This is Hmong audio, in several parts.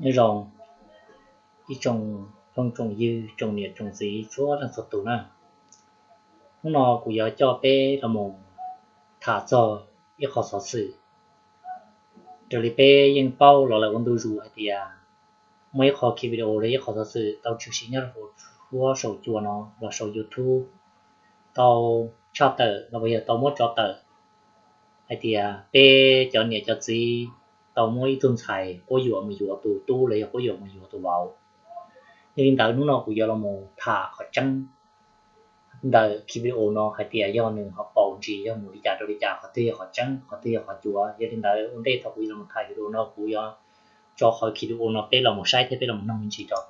Nyob zoo ib tsoom phooj tsoom ywg, tsoom niam tsoom txiv txhua leej txhua tus na. Hnub no kuv yuav coj peb los mus tham txog ib qho xov xwm. Raws li peb yeej paub los lawm ua ntu zus hais tias muaj ib qho ki video los ib qho xov xwm tau tshwm sim nyob rau saum huab saum cua no los saum YouTube tau tshaj tawm los yog tau muab tso tawm hais tias peb cov niam cov txiv tau muab ib tug ntxhais quab yuam mus yuav tus tub los yog quab yuam mus yuav tus vauv. Yog li ntawd hnub no kuv yuav los mus tham qhov tseeb ntawm ki video no hais tias yog nws ho paus ntsis yog mus li cas rau li cas, qhov twg yog qhov tseeb qhov twg yog qhov cuav. Yog li ntawd ua ntej thaum kuv yuav los mus tham video no kuv yuav tso qhov ki video no peb los mus saib thiab peb los mus noog me ntsis rau.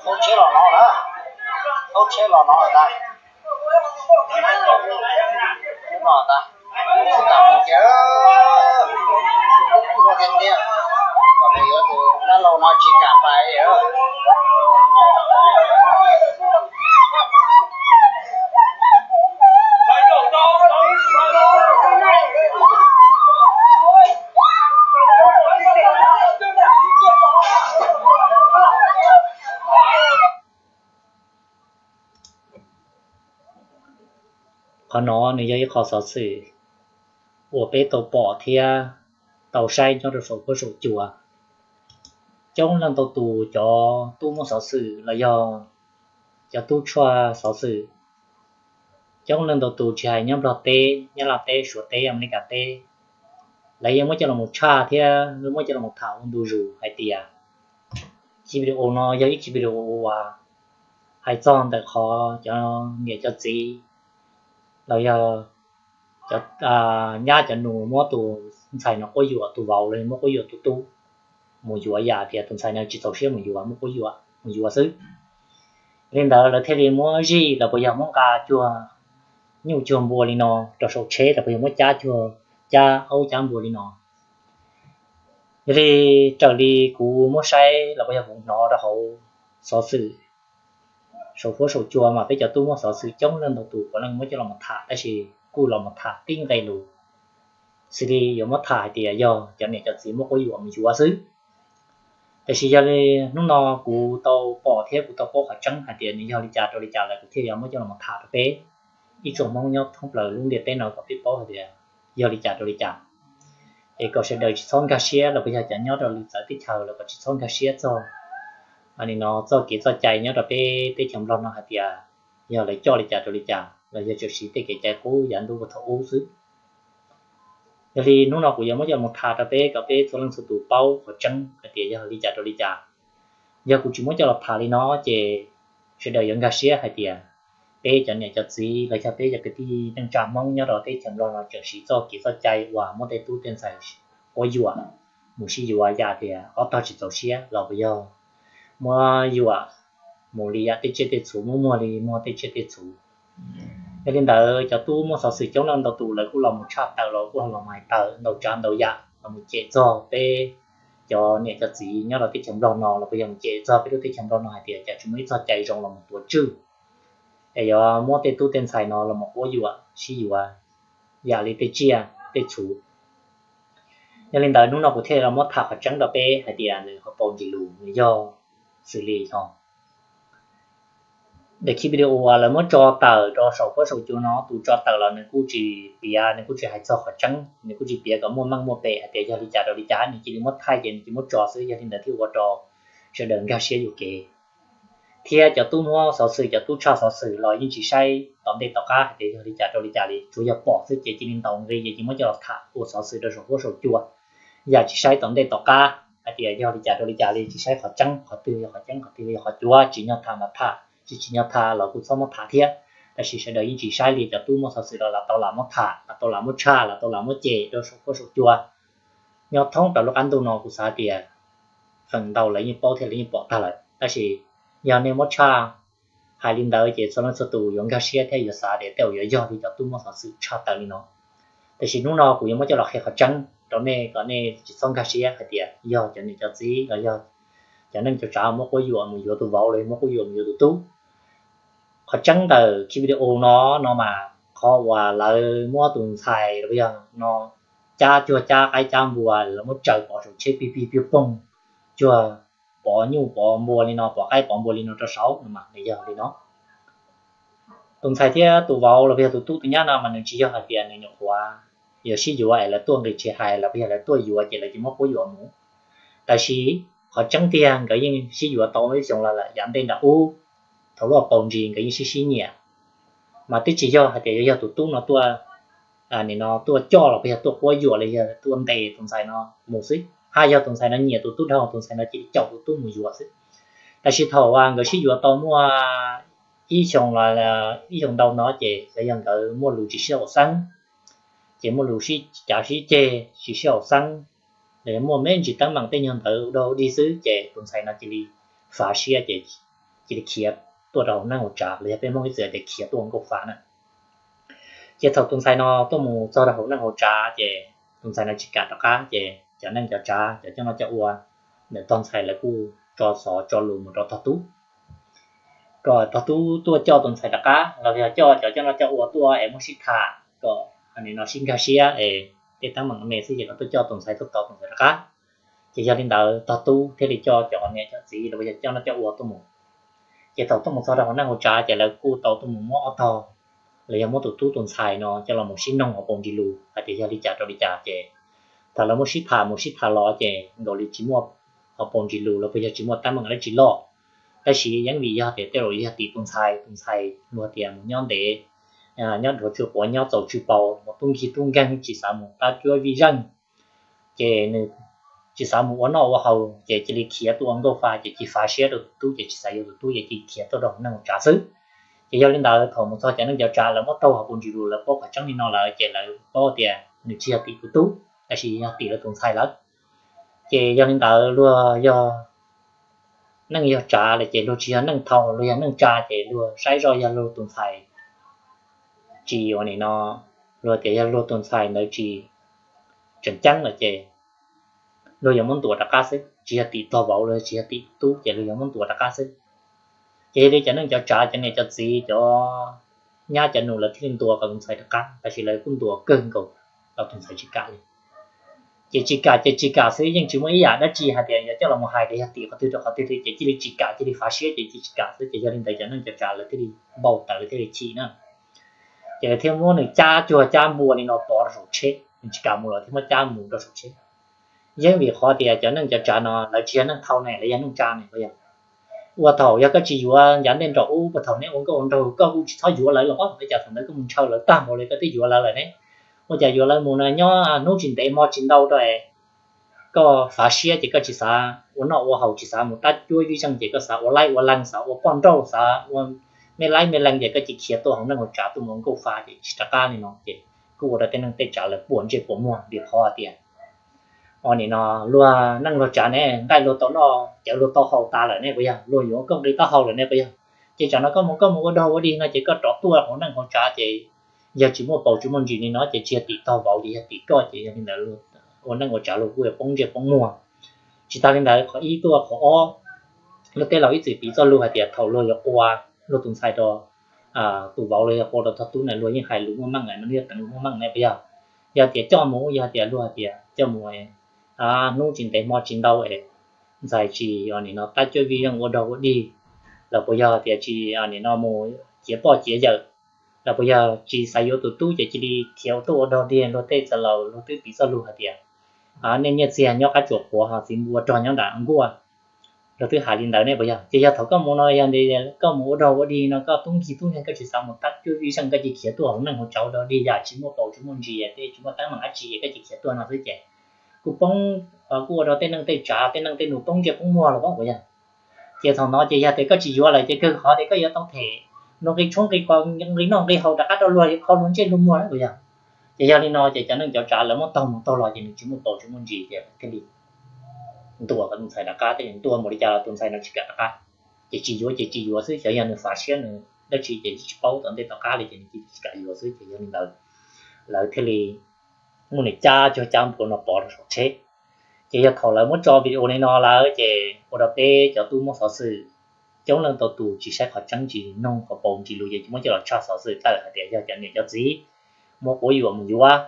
Thauj tsheb los no na, thauj tsheb los no na. Kom nws yuav tus dab laug no tsis kam pais. Qhov no nws yog ib qho xov xwm uas peb tau pom thiab tau saib nyob rau saum huab saum cua. Coob leej ntau tus cov tub muab xov xwm los yog cov tub tshaj xov xwm, coob leej ntau tus tsis hais nyob Nplog teb, Nyab Laj teb, Suav teb, Amelikas teb, lawv yeej muab coj los mus tshaj thiab muab coj los mus tham ua ntu zus hais tias ki video no yog ib ki video uas hais txog ntawm qhov cov niam cov txiv los yog cov nyab cov nus muab tus ntxhais no quab yuam tus vauv los muab quab yuam tus tub, mus yuav yam tias tus ntxhais no tsis txaus siab mus yuav, muab quab yuam mus yuav xwb. Li ntawd lawv thiaj li muab zij los puas yog muab nqa cuag nyuj cuag npua li no rau saum tsheb los puas yog muab cab cuag cab aub cab npua li no. Yog li raws li kuv muab saib los puas yog kuv hnov rau hauv xov xwm saum huab saum cua mas peb cov tub muab xov xwm coob leej ntau tus puav leej muab coj los mus tham tab sis kuj los mus tham tib nqe lus xws li yuav muab tham hais tias yog cov niam cov txiv muab quab yuam mus yuav xwb. Tiam sis yog li hnub no kuv tau pom thiab kuv tau paub qhov tseeb hais tias nws yog li cas rau li cas lawm kuv thiaj yuav muab coj los mus tham rau peb ib tsoom Hmoob nyob thoob plaws lub ntiaj teb no kom peb paub hais tias yog li cas rau li cas. Es kom sawv daws tsis txhob nkag siab los puas yog cov nyob rau lwm txawv teb chaws los kom tsis txhob nkag siab txog no txoj kev txoj cai nyob rau peb teb chaws Nplog no hais tias yog lawv coj li cas rau li cas los yog tsuas siv tej kev cai qub yav ntuj ua thaum ub xwb. Yog li hnub no kuv yuav muab coj los tham rau peb kom peb txhua leej txhua tus paub qhov tseeb hais tias yog li cas rau li cas. Yog kuv tsis muab coj los tham li no ces sawv daws yuav nkag siab hais tias peb cov niam cov txiv los yog peb cov kwv tij neej tsa Hmoob nyob rau teb chaws Nplog no tseem siv txoj kev txoj cai uas muab tej tub tej ntxhais quab yuam mus sib yuav yam tias ob tog tsis txaus siab los puas yog muab yuam mus li yam tej tsiaj tej txhu, muab muag li muag tej tsiaj tej txhu. Yog li ntawd cov tub muab xov xwm coob leej ntau tus lawv kuj los mus tshaj tawm los kuj los mus hais tawm ntau tsav ntau yam los mus cem txog peb cov niam cov txiv nyob rau teb chaws Nplog no los puas yog mus cem txog peb lub teb chaws Nplog no hais tias cas tsis muaj ib txoj cai zoo los mus tuav tswj es yuav muab tej tub tej ntxhais no los mus quab yuam sib yuav yam li tej tsiaj tej txhu. Yog li ntawd hnub no kuv thiaj los muab tham qhov tseeb rau peb hais tias nws ho paus ntsis lus nws yog xws li no. Daim ki video uas lawv muab tso tawm rau saum huab saum cua no tus tso tawm los nws kuj tsis piav, nws kuj tsis hais txog qhov tseeb, nws kuj tsis piav kom muaj meej muaj pem hais tias yog li cas rau li cas, nws cia li muab thaij ces nws cia li muab tso xwb. Yog li ntawd thiaj ua rau sawv daws nkag siab yuam kev. Thiab cov tub muab xov xwm, cov tub tshaj xov xwm los yeej tsis saib tom ntej tom qab hais tias yog li cas rau li cas li, tsuas yog pom xwb ces cia li ntaus nqi ces cia li muab coj los tham ua xov xwm rau saum huab saum cua. Yam tsis saib tom ntej tom qab hais tias yog li cas rau li cas li, tsis saib qhov tseeb qhov twg yog qhov tseeb qhov twg yog qhov cuav, tsim nyog tham mas tham, tsis tsim nyog tham los kuj txhob muab tham thiab. Tab sis sawv daws yeej tsis saib li, cov tub muab xov xwm los lam tau lam muab tham, lam tau lam muab tshaj, lam tau lam muab cem rau saum huab saum cua. Nyob thoob plaws lub qab ntuj no kuv xav tias feem ntau lawv yeej paub thiab lawv yeej pom tag lawm, tab sis yog nej muab tshaj hais li ntawd ces txhua leej txhua tus yuav nkag siab thiab yuav xav tias tej zaum yuav yog li cov tub muab xov xwm tshaj tawm li no. Tiam sis hnub no kuv yuav muab coj los qhia qhov tseeb rau nej kom nej tsis txhob nkag siab hais tias yog cov niam cov txiv los yog cov neej cov tsav muab quab yuam mus yuav tus vauv los yog muab quab yuam mus yuav tus tub. Qhov tseeb ntawm ki video no, no mas qhov uas lawv muab tus ntxhais los yog no cab cuag cab qaib cab npua, lawv muab tsaws pov saum tsheb pig pig piag poog, cuag pov nyuj pov npua li no, pov qaib pov npua li no rau saum no mas nws yog li no. Tus ntxhais thiab tus vauv los yog tus tub tus nyab no mas nws tsis yog hais tias nws nyuam qhuav yog sib yuav es lawv tuaj nqis tsis hais los yog lawv tuaj yuav ces lawv cia muab quab yuam mus. Tab sis qhov tseeb tiag nkawd yeej sib yuav tau ib xyoos los lawm yav ntej nram ub, thaum lub paus ntsis nkawd yeej sib sib nyiam. Mas twb tsis yog hais tias yog tus tub no tuaj, nim no tuaj coj los yog tuaj quab yuam los yog tuaj ntes tus ntxhais no mus xwb, haj yog tus ntxhais no nyiam tus tub dhau tus ntxhais no cia li caum tus tub mus yuav xwb. Tab sis thaum nkawd sib yuav tau muaj ib xyoos los ib xyoos ntau no ces xyov yog nkawd muaj lus tsis sib haum xeeb, ces muaj lus sib cav sib ceg tsis sib haum xeeb, los yog muaj me ntsis teeb meem tej nyuag ntawd ua dog ua dig xwb ces tus ntxhais no cia li fav siab ces cia li khiav tuaj rau hauv neej hauv tsav los yog peb Hmoob ib txwm tias khiav tuaj ua nkauj fa na. Ces thaum tus ntxhais no tuaj mus txog rau hauv neej hauv tsav ces tus ntxhais no tsis kam rov qab ces cov neej cov tsav cov coj noj coj ua ntawm tog ntxhais lawv kuj tso xov tso lus mus rau tog tub, kom tog tub tuaj coj tus ntxhais rov qab los yog coj cov coj noj coj ua tuaj es muab sib tham kom nim no sib nkag siab es tej teeb meem me xwb ces kom tuaj coj tus ntxhais tuaj tau tus ntxhais rov qab. Ces yog li ntawd tog tub thiaj li coj cov niam cov txiv los yog coj noj coj ua tuaj mus. Ces thaum tuaj mus txog rau hauv neej hauv tsav ces lawv kuj tau tuaj mus muab ob tog los yog muab tus tub tus ntxhais no coj los mus sib noog hauv paus ntsis lus hais tias yog li cas rau li cas ces thaum lawv muab sib tham mus sib tham los ces nkaus li tsis muaj hauv paus ntsis lus los puas yog tsis muaj teeb meem dab tsi loj. Tab sis yeej vim yog tias tej zaum yog tim tus ntxhais, tus ntxhais luag tias mus nyob ntev, nyob dhuav tsw quav nyob txaus tsw paus mus tub nkig tub nkeeg tsis xav mus tab cuab vij zeej, ces nws tsis xav mus ua noj ua haus ces cia li khiav tuaj ua nkauj fa ces cia li fav siab rau tus tub ces tsis xav yuav tus tub ces cia li khiav tuaj rau hauv neej hauv tsav xwb. Ces yog li ntawd thaum mus txog cov neej cov tsav lawv muab taug hauv paus ntsis lus lawv paub qhov tseeb li no lawm ces lawv paub tias nws tsis yog tim tus tub tab sis yog tim lawv tus ntxhais lawm. Ces yog li ntawd luag yog neej yog tsav lawm ces luag tsis yog neej thaum luag yog neej tsa ces luag saib zoj yog luag tus ntxhais tsis ua nim no, luag tias yog luag tus ntxhais ntawd tsis tseem ceeb lawm ces luag yuav muab ntuas rov qab xwb, tsis yog tim tog vauv los tsis yog tim tub ces luag yuav muab ntuas rov qab xwb. Ces yog li cov neej cov tsav cov niam cov txiv cov nyab cov nus lawv thiaj li ntuas kom tus ntxhais rov qab tab sis lawv kuj ntuas kawg nkaus los tus ntxhais tsis kam li. Ces tsis kam ces tsis kam xwb yeej tsis muaj ib yam dab tsi hais tias yuav coj los mus hais tias yog tim qhov twg rau qhov twg li ces cia li tsis kam cia li fav siab ces cia li tsis kam xwb ces yog li ntawd cov neej cov tsav lawv thiaj li npau taws lawv thiaj li chim na. Ces lawv thiaj muab nws cab cuag cab npua li no pov rau saum tsheb, nws tsis kam mus los thiaj muab cab mus rau saum tsheb. Yeej vim qhov tias cov neej cov tsav no lawv tsis yog neej thaum ne lawv yog neej tsa ne, yog ua thaum yog koj tsis yuav yav ntej nraum ub puag thaum neb ua nkauj ua nraug koj kuj tsis txhob yuav lawv los ua cas thaum ntawd koj mus ntshaw lawv tag npaum li koj twb yuav lawv lawm ne. Ua cas yuav lawv mus no nyob hnub tsis ntev hmo tsis ntau rau es koj fav siab ces koj tsis xav ua noj ua haus tsis xav mus tab cuab vij zeej ces koj xav ua laib ua leeg xav ua poj nrauj xav ua me laib me leeg ces koj cia li khiav tuaj hauv neej hauv tsav tuaj mus ua nkauj fa ces tsis rov qab li no ces kuj ua rau tej neej tej tsav lawv puas ntsej puas muag vim qhov tias ua nim no luag neej luag tsav ne nqaij luag tau noj cawv luag tau haus tas lawm ne puas yog, luag yuav koj nqi taub hau lawm ne puas yog. Ces tsam no koj mus koj mus ua dog ua dig no ces koj rov tuaj hauv neej hauv tsav ces yog tsis muaj paus tsis muaj ntsis li no ces tsis yog tim tog vauv ces yog tim koj ces yog li ntawd ua neej ua tsav luag kuj yuav poob ntsej poob muag. Tsis tas li ntawd qhov ib tuaj qhov ob, luag tej laus ib txwm piv txoj lus hais tias thaum luag yuav ua luag tus ntxhais rau tus vauv los yog ua rau tog tub na luag yeej hais lus muaj meej no yog teev lus muaj meej ne puas yog. Yog tias coj mus yog tias luag hais tias coj mus hnub tsis ntev hmo tsis ntau es ntxhais tsis ua nim no tab cuab vij zeej ua dog ua dig los puas yog tias tsis nim no mus ciav poj ciav yawm los puas yog tsis xav yuav tus tub ces cia li khiav tuaj ua dog dig luag tej txawj laus luag twb piv txoj lus hais tias nej nyiaj txiag nyob qab tsuas qhuav ho txiv npua rog nyob nram nkuaj. Luag twb hais li ntawd ne puas yog. Ces yog thaum koj mus no yog koj mus ua dog ua dig no koj tub nkig tub nkeeg koj tsis xav mus tab cuab vij zeej koj cia li khiav tuaj hauv neej hauv tsav ua dog dig yam tsis muaj paus tsis muaj ntsis tej tsis muaj teeb meem dab tsi koj cia li khiav tuaj no xwb ces kuj poob, kuj ua rau tej neej tej tsav tej neej tej nus poob ntsej poob muag los puas yog. Ces thaum no ces yog tias koj tsis yuav lawm ces kawg qhov tias koj yuav tau them luag nqi tshoob nqi kos nqi noj nqi haus rov qab rau luag yuav kho luag ntsej luag muag na puas yog. Ces yog li no ces cov neej cov tsav lawv muab taug mus taug los ces nws tsis muaj paus tsis muaj ntsis ces thiaj li ntuas kom tus ntxhais rov qab thiaj li ntuas mus li cas los tus ntxhais no tsis kam rov qab. Ces tsis yuav ces tsis yuav xwb xyov yog nws fav siab nws dab tsi ces tsis paub tom ntej tom qab li ces nws cia li tsis kam yuav xwb ces yog li ntawd lawv thiaj li muab nws cab cuag cab npua no pov rau saum tsheb. Ces yog thaum lawv muab tso video li no lawm ces ua rau peb cov tub muab xov xwm coob leej tau tus tsis saib qhov tseeb, tsis noog qhov paus ntsis lus, ces muab coj los tshaj xov xwm tawm hais tias yog cov niam cov txiv muab quab yuam mus yuav,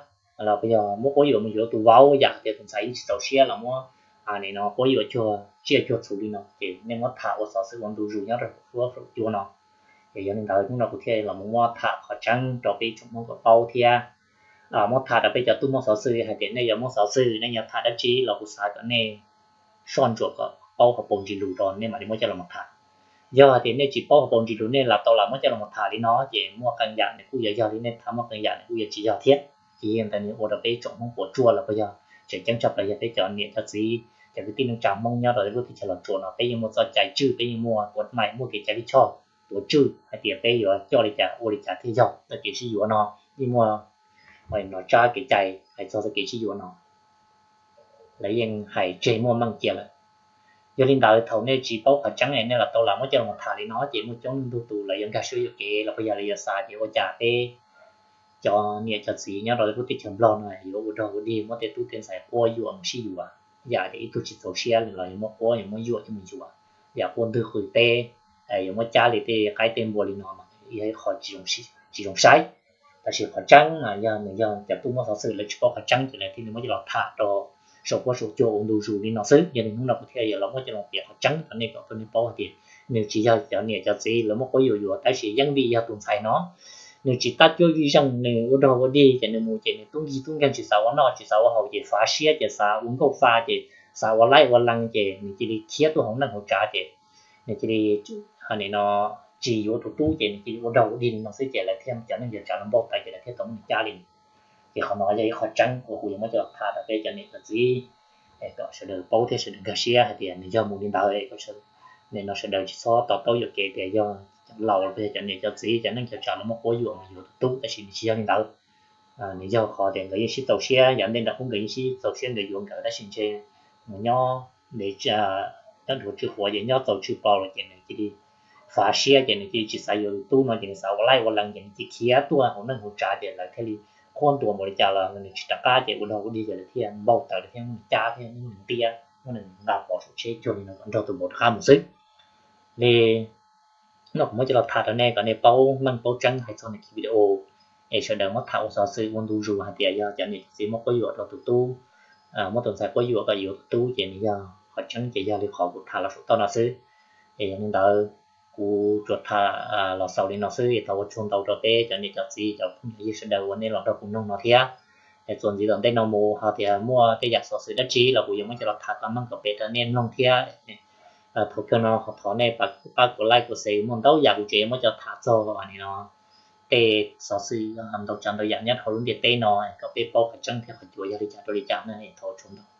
los yog muab quab yuam mus yuav tus vauv, yam tias tus ntxhais yeej tsis txaus siab los muab, no, quab yuam cuag tsiaj cuag txhu li no, ces nej muab tham ua xov xwm ua ntu zus nyob rau saum huab saum cua no. Ces yog li ntawd hnub no kuv thiaj los mus muab tham qhov tseeb rau peb tsoom Hmoob kom paub thiab muab tham rau peb cov tub muab xov xwm hais tias nej yuav muab xov xwm, nej yuav tham dab tsi los kuv xav kom nej soj ntsuam kom paub qhov paus ntsis lus rau nej mam li muab coj los tham. Yog hais tias nej tsis paub qhov paus ntsis lus, nej lam tau lam muab coj los tham li no, ces muaj qee yam nws kuj yuav yog li nej tham, muaj qee yam nws kuj yuav tsis yog thiab. Ces yog li ntawd nws ua rau peb tsoom Hmoob puas tsuaj los puas yog, tseem ceeb tshaj plaws yog peb cov niam cov txiv, cov kwv tij neej tsa Hmoob nyob rau lub teb chaws Los Tsuas no, peb yeej muaj txoj cai tswj, peb yeej muaj kuab maim, muaj kev cai lij choj tuav tswj hais tias peb yuav coj li cas ua li cas thiaj yog txoj kev sib yuav no, yeej muaj no tsab kev cai hais txog txoj kev sib yuav no, lawv yeej hais tseg muaj meej cia lawm. Yog li ntawd thaum nej tsis paub qhov tseeb, nej lam tau lam muab coj los tham li no, ces muaj coob leej ntau tus lawv yuav nkag siab yuam kev los puas yog lawv yuav xav tias ua cas peb cov niam cov txiv nyob rau lub teb chaws Nplog no yuav ua dog ua dig muab tej tub tej ntxhais quab yuam mus sib yuav, yam tias ib tug tsis txaus siab los yuav muab quab yuav muab yuam coj mus yuav, yam quaj ntwg qw teb, yuav muab cab li tej qaib tej npua li no mas yog ib qho tsis zoo saib. Tab sis qhov tseeb yog nws yog cov tub muab xov xwm lawv tsis paub qhov tseeb ces lawv thiaj li muab coj los tham rau saum huab saum cua ua ntu zus li no xwb. Yog li hnub no kuv thiaj yuav los muab coj los piav qhov tseeb rau nej kom nej paub hais tias nws tsis yog cov niam cov txiv lawv muab quab yuam yuav, tab sis yeej vim yog tus ntxhais no nws tsis tab cuab vij zeej, nws ua dog ua dig ces nws mus ces nws tub nkig tub nkeeg tsis xav ua noj tsis xav ua haus ces fav siab ces xav ua nkauj fa ces xav ua laib ua lees ces nws cia li khiav tuaj hauv neej hauv tsav ces nws cia li no tsis yuav tus tub ces nws cia li ua dog ua dig li no xwb ces lawv thiaj cov neej cov tsav los npau taws ces lawv thiaj tau muab nws cab li. Ces qhov no yog ib qho tseeb uas kuv yuav muab coj los tham rau peb cov niam cov txiv kom sawv daws paub thiab sawv daws nkag siab hais tias nws yog mus li ntawd, nim no sawv daws tsis txhob to taub yuam kev tias yog cov laus los yog cov niam cov txiv cov neej cov tsav los muab quab yuam mus yuav tus tub, tab sis nws tsis yog li ntawd. Nws yog qhov tias nkawd yeej sib txaus siab, yav ntej nram qub nkawd yeej sib txaus siab nkawd yuav nkawd, tab sis ntshe mus nyob ntev, nyob dhuav tsw quav ces nyob txaus tsw paus lawm ces nws cia li fav siab ces nws cia li tsis xav yuav tus tub no ces nws xav ua laib ua lees ces nws cia li khiav tuaj hauv neej hauv tsav ces lawv thiaj li qhuab ntuas npaum li cas los nws tsis rov qab ces ua dog ua dig ces lawv thiaj npau taws lawv thiaj muab nws cab thiab muab nws ntiab muab nws nqa pov saum tsheb cuag li no kom nrog tus vauv rov qab mus xwb. Li no kuv muab coj los tham rau nej kom nej paub meej paub tseeb hais txog nws video es sawv daws muab tham ua xov xwm ua ntu zus hais tias yog cov niam cov txiv muab quab yuam rau tus tub, muab tus ntxhais quab yuam kom yuav tus tub ces nws yog qhov tseeb ces yog li qhov kuv tham los saum toj no xwb. Es yog li ntawd kuv tsuas tham los xaus li no xwb es thov ua tsaug ntau rau peb cov niam cov txiv cov phooj cov ywg sawv daws uas nej los nrog kuv mloog no thiab. Es txuas ntxiv tom ntej no mus ho tias muaj tej yam xov xwm dab tsi los kuv yuav muab coj los tham kom meej kom pem rau nej mloog thiab. Thaum kawg no ho thov nej pab kuv like kuv share, muaj ntau yam kuv tseem yuav muab coj tham txog li no, tej xov xwm ntau tsav ntau yam nyob hauv lub ntiaj teb no kom peb paub qhov tseeb thiab qhov cuav yog li cas rau li cas na. Thov ua tsaug ntau.